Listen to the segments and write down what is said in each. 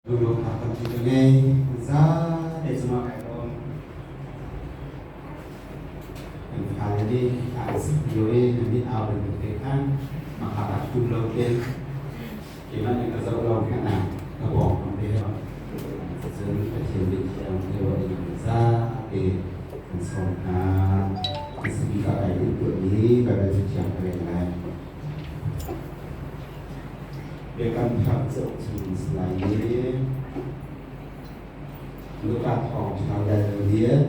Lunglawmhnak tampi ka ngei. Zate cungah kai lawm. Kan fale nih an sak lio i na mit au bantuk te khan maka rak tum lo te keimah nih ka zoh lo khan ah ka bawng kam te ho. Cun Pathian nih thiang te wa in zate kan sawm hna. Sibika kai duh tuahmi Baibal Cathiang ka rel lai. Biakam Thar cauk chung in si lai i Luka Thawngṭha dal riat,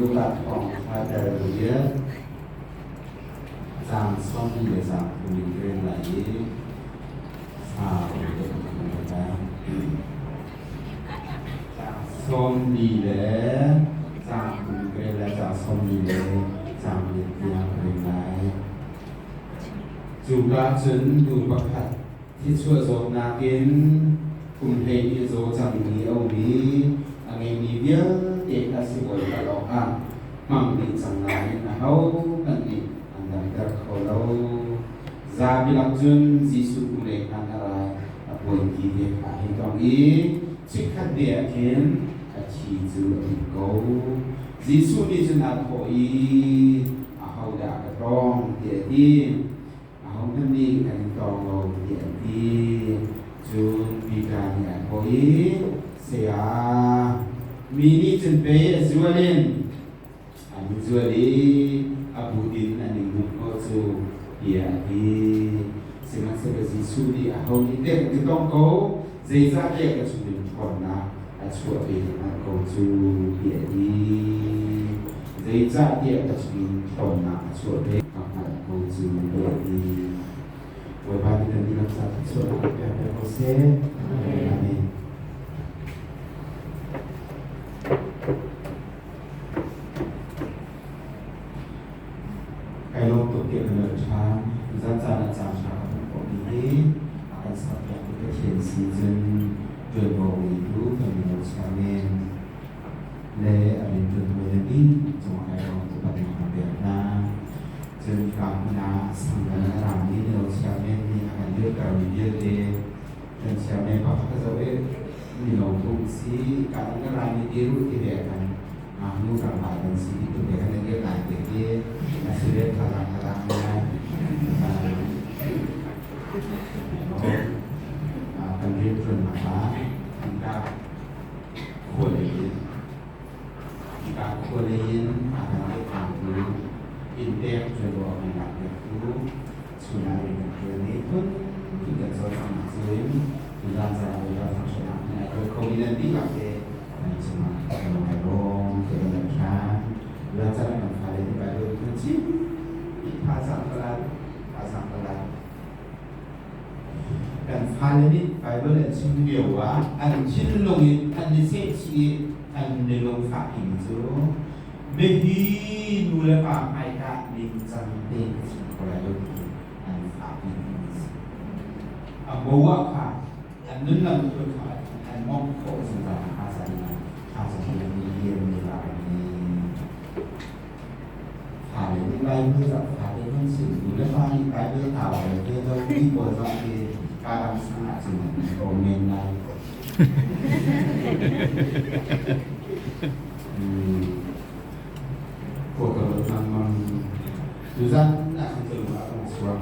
Luka Thawngṭha dal riat, caang sawmli le caang thum in ka rel lai i sau deuh in kan rel lai. Caang 40 le caang thum in ka rel lai, caang 40 le caang riat tiang ka rel lai. Cuka cun nu pakhat thichuah zawtnak in kum 12 zaw cangmi a um i a ngeimi vialte kha sibawi kal awkah hmang dih cang nain ahohmanh nih an damter kho lo. Zapi lak cun Jesuh kum lei khan a rai a puanki te kha a hei tongh i chikkhat te ah khin a thi cu a dih ko. Jesuh nih cun aa thawh i, Ahodah ka tawng? tiah a ti. Ahohmanh nih kan in tawng lo tiah an ti. Cun Peter nih aa thawh i, Saya, mi nih cun pei a zual in an in zual i a but in an in but ko cu tiah a ti. Sihmanhsehlaw Jesuh nih aho nih dek an ka tawng ko, zeicahtiah ka chungin ṭhawnnak a chuah ve ti hngalh ko cu tiah a ti. Zeicahtiah ka chungin ṭhawnnak a chuah ve ka hngalh ko cu tiah a ti. Bawipa nih kan dihlak ca thluachuahnak kan pek piak ko seh. Amen. Kai lawm tuk tiah kan rat ṭhan. Tuzan caan ah caan ṭha ka hmuh khawhmi hi a kan serpiaktu Pathian sin cun ṭuanvo ngeitu kan mino chairman le a rianṭuan hawi le dih cungah kai lawm tuk upatnak ka pek hna. Cun hika hmun ah sangdang a rami mino chairman nih a kan dirtermi vialte kan chairman pakhat ka zoh i mino phung si ka dang a rami dir u ti ve kan ngaknu tlangval kan si ti tuk kan i lai te hi a si ve thazaang thazaang ngai kan rianṭuannak ah hika khua lei in hika khua lei in a kan pektu inn pek ṭuanvo a kan lak piaktu chungah rian kan ṭuan i phun phun kan cawlcanghnak cu in tuzaan caan Bawipa thangṭhatnak hin ai tel khomi nan dihlak te nan cungah kan lung ai lawm ti kan rak hlan. Tuzaan caan ah kan fale nih Baibal kan chim thazaang ka lai thazaang ka lai. Kan fale nih Baibal an chim lio ah an thinlung in an i sehchih i an i lungfah ning cu biahi nu le pa hmaika ningcang tein ka chim kho lai lo ti an fah ning a si. A bo ah kha an nunlam thul kha an mawngh khawh zungzal hnga caah thazaang mi lian mi la mi fale nih Bible zoh fale kan si nu le pa nih Bible tau le te lo mi pawl zong hi karam sang ah cun an ko men lai. Khua ka ruat lengmang. Tuzan ah khan ka lung ah a chuak.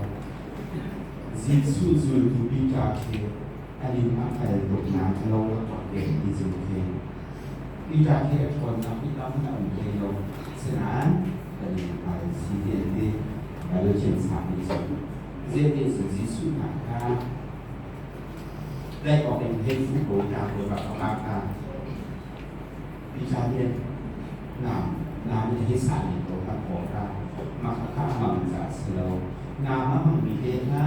Jesuh zultu Peter khi a lim a hngal tuk nain a lo a tuak ve ti cu khi. Peter khi a ṭhawnnak hi tam a um hlei lo. Sinain a lim hngal si ti an ti. Bible thiamsang nih cun zeiti cu Jesuh hna kha tlaih awk in hei fuh ko hna Bawipa fapa kha Peter nih naam naam in hei sah len ko hna pawl kha mah kha a hmang caah a si lo. Naam a hmangmi te hna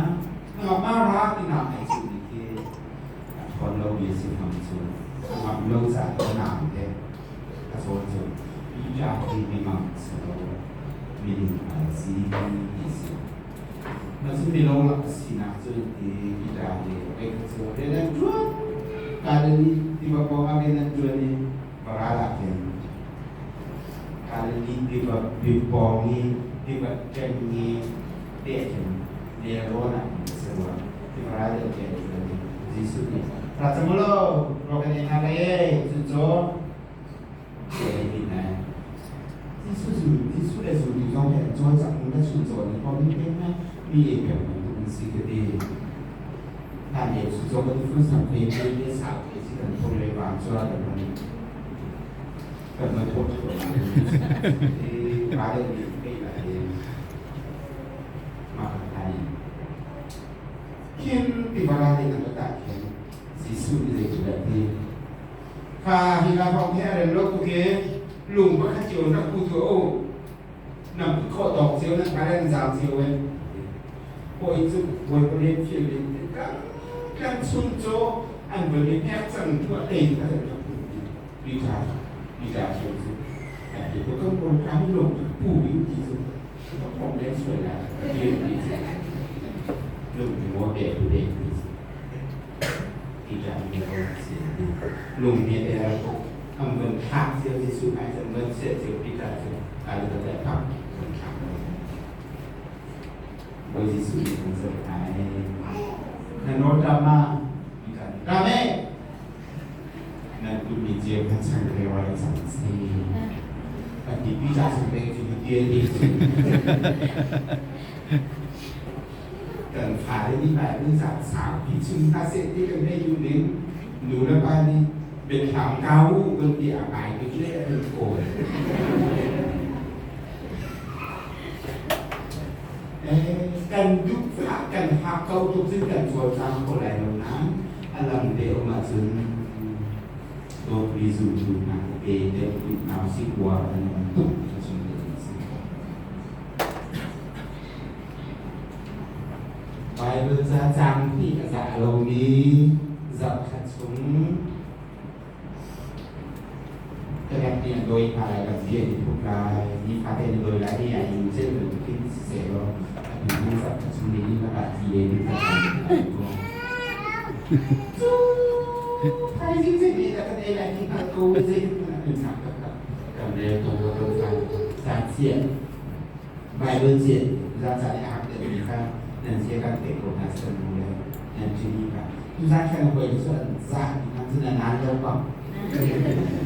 ngamah ra ti naam ai cuhmi khi a ṭhawn lomi a si hmang cu a ngamh lo caah a naam te a cawn cu Peter hi mimang a si lo mining a si ti a si. Mah cu mino lak a sinak cu an ti. Peter hi voikhat cu rian an ṭuan. Galilee tiva pawngah rian an ṭuan i varal ah khin Galilee tiva pawng i tiva ṭeng i te khin nelrawn ah khin a si rua. Tivaral an rian ṭuan i Jesuh nih Ra cang u law rawl kan ei hna lai ee chuncaw tiah an ti hna. Jesuh zu Jesuh le zultu zong hi an cawlcangh hnu le chuncaw an i hrawm ding peng hna mi ei peng bantuk an si ka ti. Hlan lio chuncaw kan i fun sang thei mi le sau thei si kan phur le vang cu kan hman kan hman thawh thawh pa le nih ei lai mah kan thai. Khin tiva ral in an rat ah khin Jesuh nih zeitindah a ti? Kha hika hrawng hi a rem lo tuk i lung pakhat cio in rak pu tuah u. Nan put khawh tawk cio nan hmai nan zaam cio in. Hawi cu Bawipa rian fial in kan kan chung cu an van i hnek cang tuah te in kha rak pu Peter Peter cu an ti ko kan Bawipa hi lung pu ding ti cu ka phomh len sual lai ka ti ti cu lung maw te tu te ti cu Peter nih lo si lung he te an van thlak cio Jesuh ai an van set cio Peter cu ai le te pak van thlak Bawi Jesuh nih an zoh ai na nawl ma Peter nih rame Nan putmi cio kha changreu ah i cang seh. Kan tipi ca changreu cu tial ding si. Kan fale nih Bible ca saupi chim hna seh ti kan hei duh ning nu le pa nih biathlam kau u kan ti a ngai tuk le an kawl. Kan duh kan hak ko tuk cun kan cawlcang kho lai lo nain a lam te um ahcun dawtmi zultu hna pe deuh nau si kua an um tuk a chung te an si. Bible ca cang ti a za lomi zarhkhat chung Ka rak nih a dawi hna lai, lampi an i thup lai, nifate an i dawi lai i a inn cel bantukin sisehlaw atu hnu zarhkhat chung ni lakah ti le ni khat an ko. Cu thaizing zei dah kan ei lai ti hngalh ko zei nunnak taktak kan rel ko kan caan caan chiah Bible chiah za caan i a hak deuhmi kha nan chia kan pek ko hna san mu le nan chimi kha tuzan khan hoi cu an za nan cu nan naan lo bang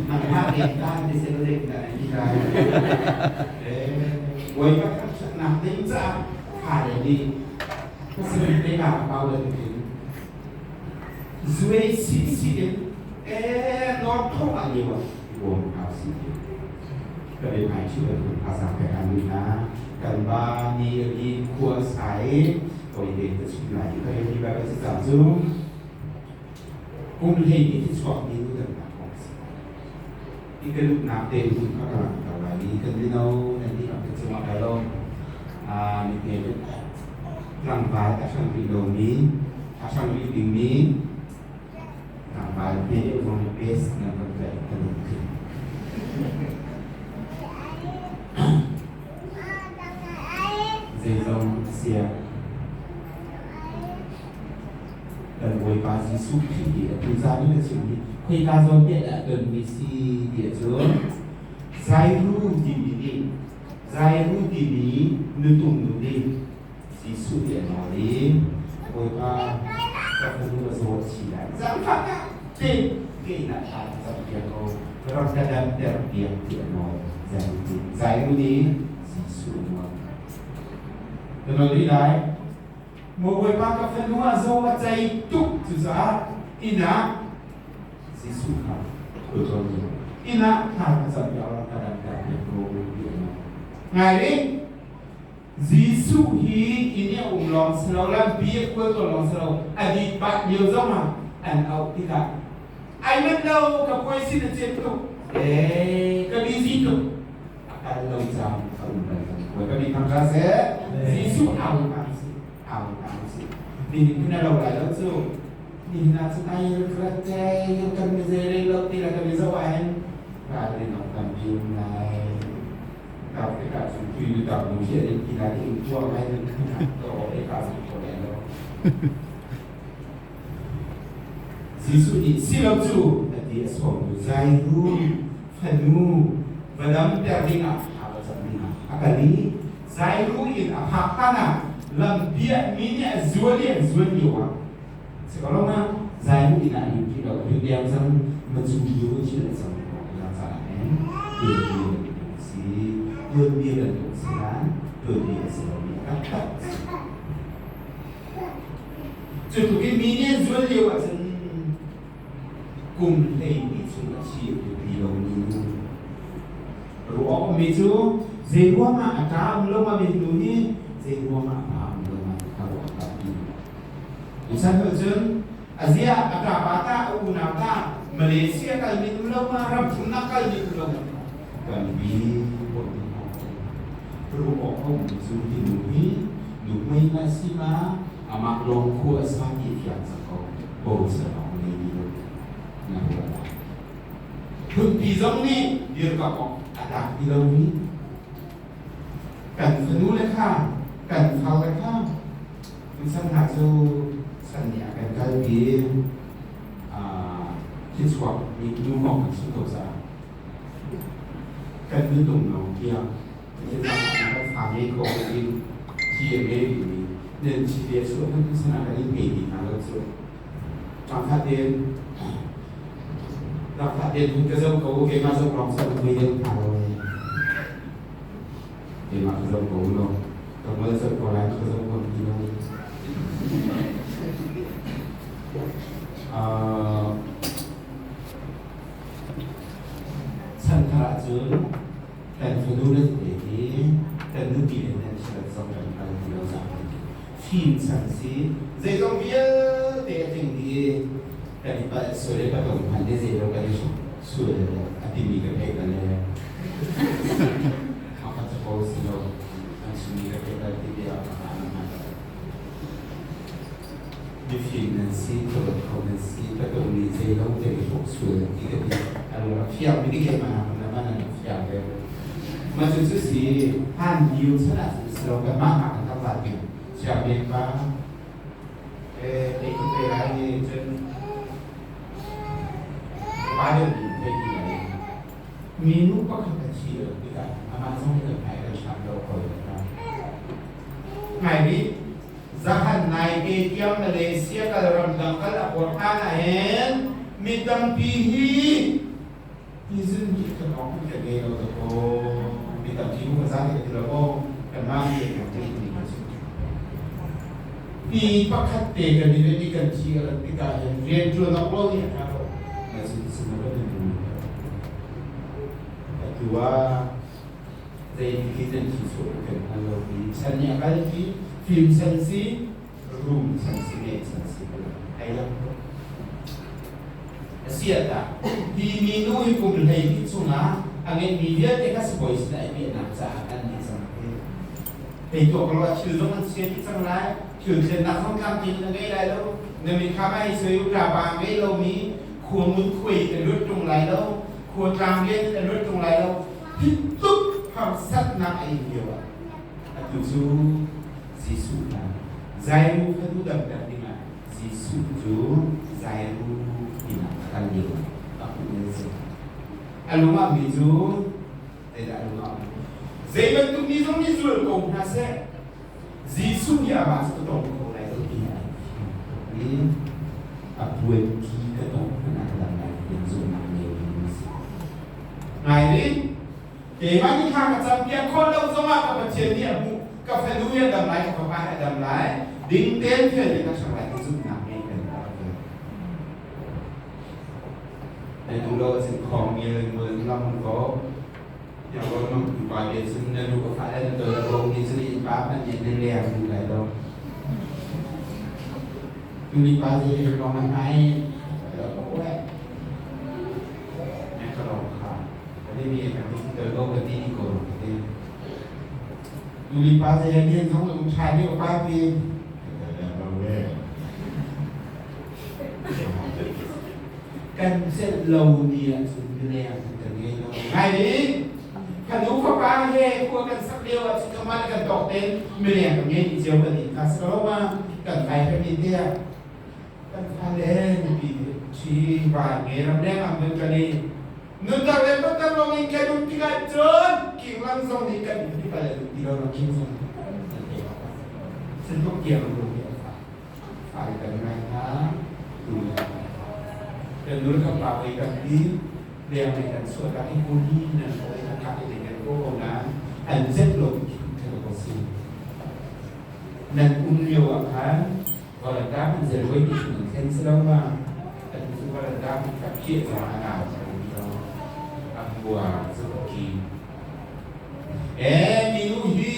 nan ha te ta te se lo dek na ni ka woi ka khat nak ding ca kha le ni sin te ka pau le tin zui si si in e nor tho a ni wa bom ka si Kan i hmaichih bantuk thazaang pek aan duh hna. Kan ba ni ri khua sai oi te ka chim lai i ka rel mi Baibal cacang cu kum 12 ti chuak mi nu kan hna kong si. I ka duhnak te hun kha ka langhter lai i kan mino nan dihlak te cungah kai lawm. Mi te tlangval a hrang rih lomi, a hrang rih dingmi Tlangval hme deuh zong nih best nan kan tlaih ka lungthin. Zeizong a siah kan Bawipa Jesuh Khrih hi atu zan in a chim hi khoika zawn te dah tonmi si ti ahcun Zairu timi nih Zairu timi nutung nu nih Jesuh nih a nawl i Bawipa ka fanu a zaw a si lai. Zaangfah te keinak thla ka campiak ko rak ka damter piak ti a nawl. Zairu nih Jesuh a nawl. Na nawl rih lai. Maw Bawipa ka fanu a zaw a cei tuk cucaah inn ah Jesuh kha khualtlawn inn ah thla ka campiak rak ka damter piak ko ti a nawl. Ngai rih. Jesuh hi inn i a um lawng si lo, lampi a khualtlawn lawng si lo, a dit pah lio zongah an auh tikah ai manh lo, ka puai sin a cem tuk, ee ka busy tuk, a kal lo caan a um bal lo. Bawipa min thangṭhat seh. Jesuh au hna usih, au hna usih. Nihin hin a lo lai lo cu. Nihin ah cun ai rat cai, kan mi zei rel lo ti la kan i zoh ahhin ralrin awk tampi um lai. Jesuh nih si lo cu a ti a sawmtu Zairu fanu va damter dingah thla va cam dingah a kal i Zairu inn a phak hlan ah lampiah mi nih a zual i an zuan lioah si ko lo ma? Zai inn ah lut rih lo, lut leng cang macu lio thil a cang ya caah hin tuanbia bantuk si. Tuanbia bantuk si nain tuanbia a si lomi a taktak a si. Cu tluk in mi nih an zual lio ahcun kum 12 chung a thi a lut ti lomi nu ruah awk ummi cu zei ruangah a ṭa um lo ma mi nu hi zei ruangah a pa um lo ma ti kha ruah a tampi. Tuchan cun aziah a ṭapa tah a unau tah Malaysia kalmi um lo ma ram thumnak kalmi um lo ma kan bi ruah awk a ummi cu hi nu hi nuhmei ma si ma amah lawng khua a sa ti fiang cang ko bochan awk ngei ti lo na ruah lai. Phunpi zong nih dirkamh awk a tlak ti lomi kan fanu le kha kan far le kha tuchan hna cu chan nih a kan kalpi thichuak mi nu kong kan chim ko caah kan minung lo tiang kan fa ngei kho in thi a ngei rihmi nan thi ve cu kan sinah kan in pe ti hna lo cu. Rangfah tein hun ka zoh ko, keimah zoh lawng sa mui deuh hna lo. Keimah ka zoh ko lo. Ka mal zoh ko lai, ka zoh ko ti lo. Chan thar ahcun kan fanu le tete hi kan nupi le nan thirat zong kan hngal ti lo caah fim chan si zeizong vialte a tling dih i kan i palh sual i patung hmanh le zeilo kan i sual a timi ka theih bal le a ka ko si lo an chimmi ka theih bal ti bia a ka hman mifim nan si khuaruat kho nan si patung nih zeilo te i hruk sual ti ka ti a lung a fiang mi ke mana na mana na fiang ve ma cu cu si han liu chan ah cun si lo kan mah nak kan va ti sianginn pa eh ei ku te lai ni cun pa deuh ni thei ti lai mi nu pakhat a thi lo tikah amah zong kan hmai kan hram lo ko ngai ri Zahan nai te tiang Malaysia kal ramdang kal a kuat hlan ahhin mi tampi hi tizun hi kan awk kan ngei lo ta ko mi tampi mu kan zan ti lo ko kan mah mi kan te ni kan si pi pakhat te kan i ni kan thi a rat tikah hin rian ṭuan awk lo hi a ṭha lo na sin sin na kan in atu ah Zei hi nan thi sual kan hngal lo i chan nih a kal i fim chan si rum chan si ngeih chan si ai lang tuk. A si ah tah hi minu hi kum 12 chungah a ngeihmi vialte kha sibawi sin ai piahnak caah an ni cang. Hei tuah ko lo thil zong an chia dih cang lai thil thlennak zong tlamtling na ngei lai lo na mit kha ma hei soi u ṭapa ngei lomi khua ngun khuai in a luat ṭung lai lo khua tlang rian in a luat ṭung lai lo Hi tluk harsatnak a in lio ah atu cu Jesuh kha Jairu fanu damter dingah Jesuh cu Jairu inn ah a kal lio ah a hmuh an si. A lung ah mi cu zeidah a lung ah zei bantuk mi zong nih zul ko hna seh Jesuh nih amah cu ka tong kho lai lo ti a i a puanki ka tongh hmanh ah ka dam lai ti zumhnak ngei mi a si. Ngai nih keimah nih thla ka campiak khawh lo zongah ka Pathian nih a hmuh ka fanu hi a dam lai ka fapa hi a dam lai ding tein fel in a hrang lai ti zumhnak ngei kan rak ve. Na duh lo ahcun khawng ngel ngul lam ko yang ko nang pa te cun na lu ka fa le na tol a bo ni cun in pa hmanh nih nan leng duh lai lo. Tuni pa te rong an hai Nulepa zei lian zong um ṭha deuh pa ti. Kan celh lo ni ahcun mileng kan ngei lo. Ngai ding. Kan nu fapa he khua kan sak lio ahcun kamah le kan tawk tein mileng kan ngei dih cio kan in kha si ko ma kan fai kan in tiah kan fale nupi ṭhi vai nge ramleng ah mun kan i nunter le patter lawng in kan um tikah cun kinglang zong nih kan um ti pal ti lo ram king zong sin tuk tiang ru hi a fa fale kan ngai hna tu le. Kan nu le kan pa voi tampi leng lei kan chuah tak i kuli nan ko i kan kak i kan ko ko nain an zenh lo khi ko si. Nan um lio ah khan varanda kan zel voi ti nan thlen si lo ma an cu varanda kan ka phiah zong an au ang bua zu ki e minu hi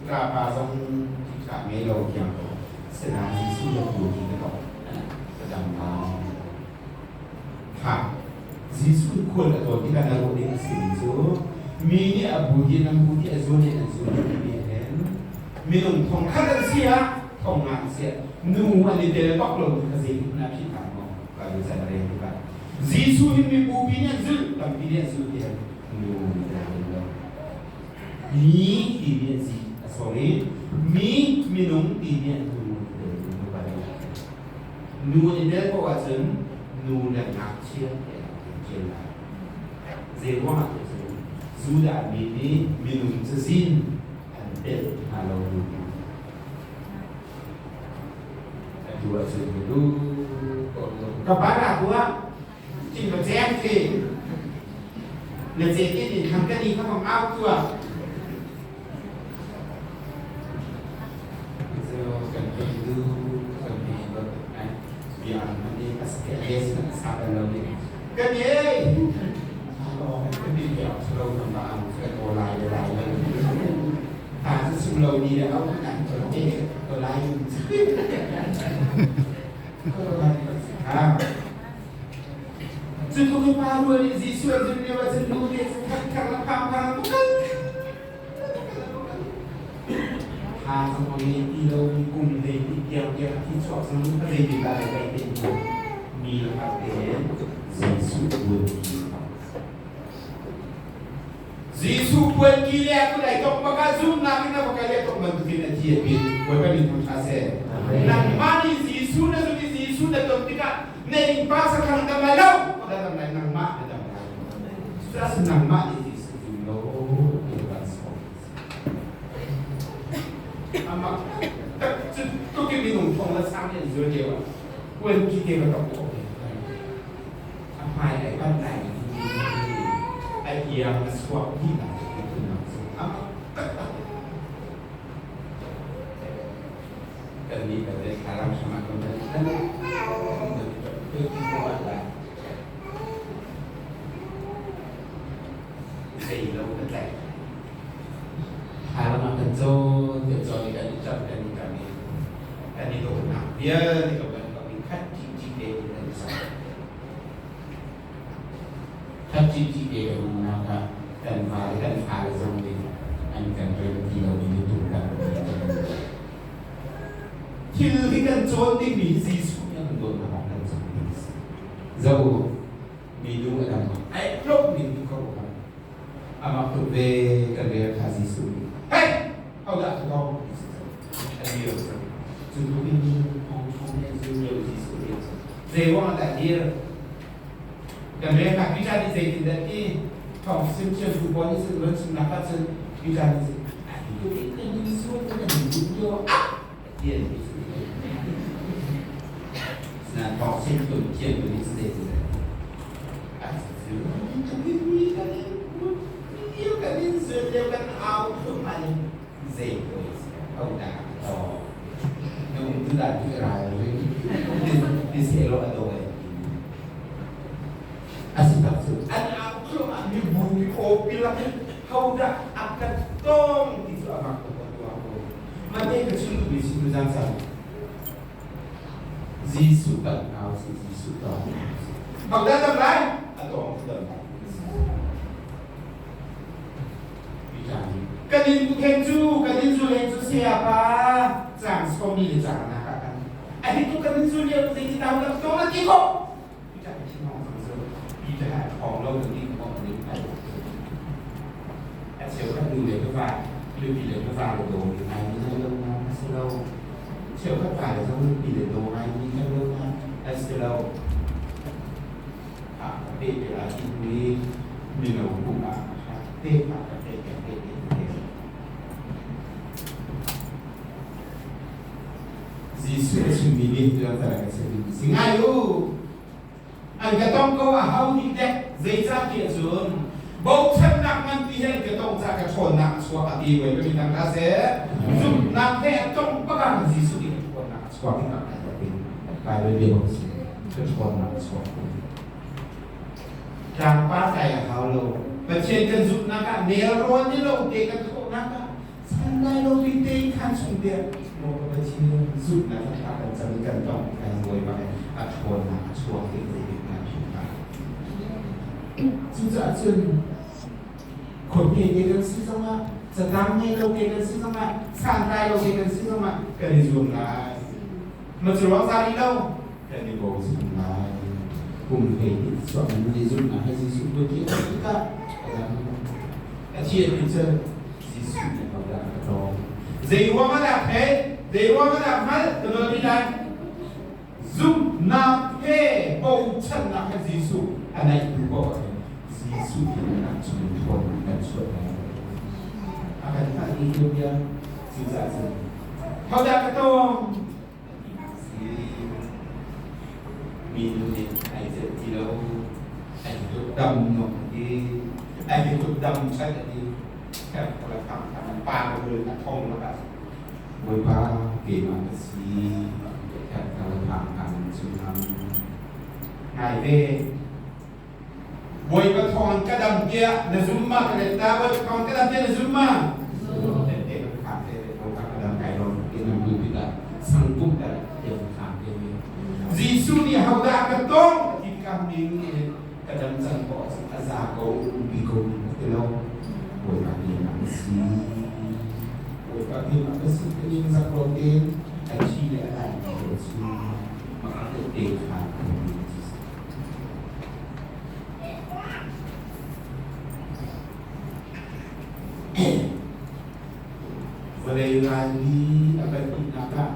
rapa zong ka ngei lo tiang ko sinain Jesuh le bu hi ka dok ka dam lai kha Jesuh khual a tawn tikah na ruah ding a simi cu mi nih a bu hi an bu hi a zul in an zul timi hin minung thong khat an si ah thong nga an si ah nu an i tel bak lo kha zeitik na phih hna maw ka lu can rel tikah Jesuh hi mibupi nih an zulh tampi nih an zulh ti nu an i tel lo mi timi an si sorry mi minung timi an nu an i tel lo Nu an i tel paoh ahcun nu le ngakchia tiah an ṭial lai. Zeiruangah tiah cun Judah mi nih minung cazin an telh hna lo nu. Atu ahcun milu ka pa tuah cing ka ceng ti na cek in thang ka ni kha mang au tuah kan ei du kan ei bak ai bia an ni as ke es kan sa kan lo ni kan ei kan bi ya lo kan ba ang kan o lai lai lai ta chu sim lo ni le au kan to te to lai Cu tluk i pa rual nih Jesuh a zumh lio ahcun nu nih cun khat khat le phang phang an kal. Tha zong a ngei ti lo mi kum hlei ti tiang tiang a thi chuak cang a zeitin dah le kai te mi lakah tein Jesuh buanpi. Jesuh buanpi le a kut ai tok bak ah zumhnak in a va kal i a tok bantukin a thi a pit. Bawipa min thang ṭha seh. Nangmah nih Jesuh na zumh i Jesuh na ton tikah na innpa sakhang dam lai lo na dam lai nangmah na dam lai. Cucaah nangmah nih Jesuh zum law ti kan sawm. Amah tak cu tuk in minung thong le sang nih an zul lio ah kuanpi te va tok ko. A hmai ai banh lai a iang a chuak dih lai ti cu amah taktak. Kan nih kan le thlaram chungah kan kan zei lo kan tlaih. Thlaram ah kan cawn, kan cawn i kan i ṭap, kan i ṭam i kan i dawtnak vialte ka van i khat ṭiṭi te in kan i sok. Khat ṭiṭi te kan umnak ah kan va le kan fale zong nih an kan rem ti lo i tum kan Thil hi kan cawn dingmi hi Jesuh nih a kan dawtnak ah kan cawn ding a si. Zoh u, mi nu a dam ai tlok ning tu kha amak tuk ve kan rel kha Jesuh nih hey hodah ka tong a dir cu tluk in thong thong nih an zul lio Jesuh nih zei ruang ah dah dir kan rel kha Peter nih zeitin dah ti thong sim cio tu pawl nih cun run chimnak ah cun Peter nih cun ai tuk in kan in zul kan in zul lio ah tian na thong sim tu thian tu nih zeitin dah Jesuh kan au si Jesuh tawng. Hodah dam lai? A tawng cu dam lai. Kan in then cu kan in zu len cu saya pa cang somi le cang na ka kan. A hi tu kan in zu lio zei ti tau lam tong la ti ko. Peter thi mong cang zu. Peter ha thong lo ni ko ni ai. A cheu khat nu le ka va nupi le ka va le do ni ai ni lo na si lo. Cheukhat pa le zong nupi le daw ngaimi kan lo hna an si lo. Ah ka pe te lai ti hnu i mino pumh ah te ah ka pe ka pe te te. Jesuh a chimmi nih tuan ka chim si ngai u. A An ka tong ko a ho nih dek zeicahtiah cun bochannak nganpi he an ka tong caah ka ṭhawnnak a chuak a ti. Bawipa min thang hna seh. Zumhnak he a tong bak ah Jesuh nih ka ṭhawnnak a chuak i ka Bible bia bak si ka ṭhawnnak a chuak. Tlangpar kai a hau lo. Pathian kan zumhnak ah nelrawn ni lo te kan thawhnak ah sanlai lo pi te khan chung te maw ka Pathian zumhnak a thla kan cam i kan tong kan Bawipa he a ṭhawnnak a chuak te zeitik na philh hna. Cucaah cun khuapi te kan si zongah catlang ngei lo te kan si zongah santlai lo te kan si zongah kan i zuam lai. Ma cu ruang za rih lo kan i bochan lai. Kum hlei chuah mi zumhnak he Jesuh tu ti a tikah a thian mi cu Jesuh nih hodah a tawng. Zei ruang ah dah thei? Zei ruang ah dah hngalh? Ka nawl rih lai. Zumhnak he bochannak he Jesuh a naih tu paoh ah Jesuh hi a chung thawn kan chuah lai. A kan hngalh dih bia cucaah cun hodah ka tawng? Minu nih ai celh ti lo, ai kut dam nok ti, ai kut dam chat a ti. Kher la thang thang pa rul a thong lakah Bawipa keimah ka si kher la thang thang chung ngai ve. Bawipa thawng ka dam tiah na zum ma ka let ta Bawipa thawng ka dam tiah na zum ma te kan kham te Bawipa ka dam kai lo ti nan bu ti ta sangkum ta te kan kham te Jesuh nih hodah ka tong ti kam mi nih ka dam cang ko a za ko umpi ko ti lo Bawipa keimah ka si Bawipa keimah ka si ka ning zak lo te a thi le a dai ko chu ma te kha Vawlei ralli a pahnihnak ah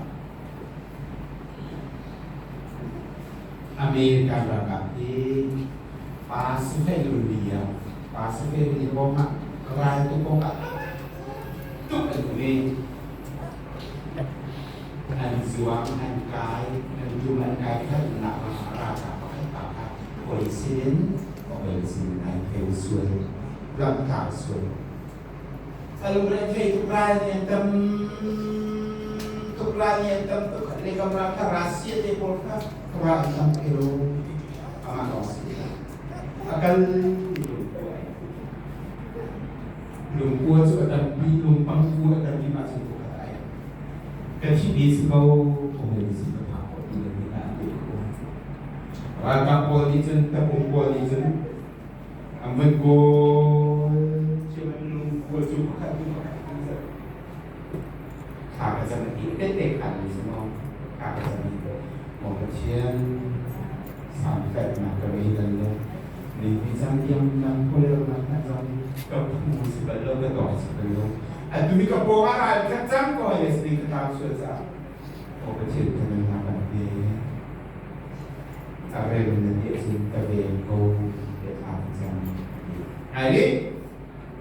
American ralkap hi Pacific Rili ah Pacific Rili kong ah raltuk kong ah tuk an um i An zuang, an kai, an tum, an kai khatnak ah ralkap pakhat pa kha hawi sinin hawi sinin ai pheu sual, lamtlau sual. A lungre thei tuk ral nih an tam tuk ral nih an tam tuk le kam ral kha Russia te pawl kha ral an tam ero amah lawng si a kal lungkua cu a tampi lungpang ku a tampi mah cu pakhat ai Ka thih si ko phung si ka phak ko ti le ta ti ko. Ralkap pawl nih cun tapung pawl nih cun an van kawl chiam lungkua cu pakhat hnu pakhat an zat. Thla ka cam ti tette khan ni si maw thla ka cam ti maw Pathian samtlaihnak ka ngei bal lo. Ni cang tiang nang khual lo nak hna zong ka phu si bal lo ka tawng si bal lo. Atu hi ka pawng ah ral khat cang ko ai le ka tlau sual caah aw Pathian ka nunnak kan pe. A rem na ti ahcun ka ven ko ti thla ka cam. Ai le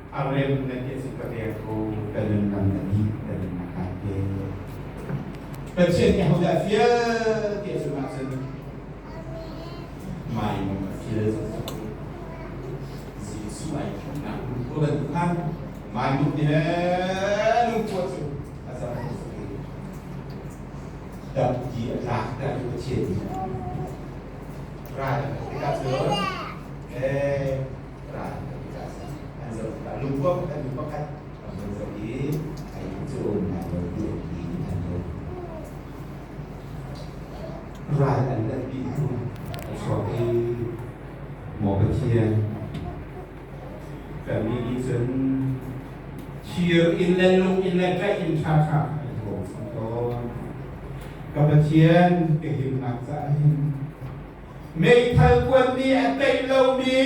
a rem na ti ahcun ka ven ko ka nunnak na dih ka nunnak kan pe. Pathian nih hodah fial ti ahcun ahcun Maimom a fial Jesuh ai thimnak lungpua bantuk khan maimom nih he lungpua cu a zam dap ti a tlak ta i Pathian nih ral tikah cun eh ral tikah an zoh tikah lungpua pakhat hnu pakhat an van zoh i ai cu maimom ti an ti an Ral an lanh dih hnu a chuak i Maw Pathian, kannih nih cun thir in le lung in le tlaih in ṭhaṭha kan rawng cang tawn. Ka Pathian, ka himnak caah hin meithal kuan nih a tei lomi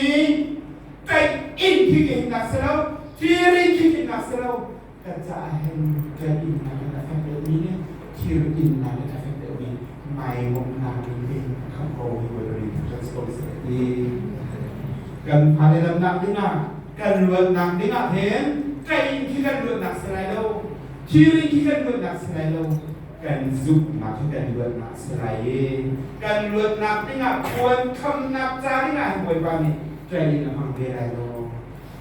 tlaih in khi ka himnak si lo, thir in khi himnak si lo, Kan caah hin kan innak in a fek deuhmi le thir innak in a fek deuhmi maimawmnak nih hin khamh ko hi Bawipa nih kan si ko seh ti. Kan fale damnak dingah, kan luatnak dingah hin tlaih in khi kan luatnak si lai lo, thir in khi kan luatnak si lai lo. Kan zumhnak hi kan luatnak a si lai i kan luatnak dingah puan khamnak ca dingah hin Bawipa nih training a hmang ve lai lo.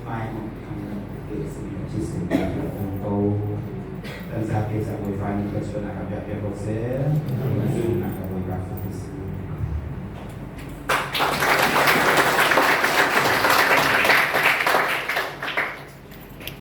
Mai mong thang kan te a simi a thisen kan ko. Kan zapi ca Bawipa nih kan chuahnak ah biak piak ko seh.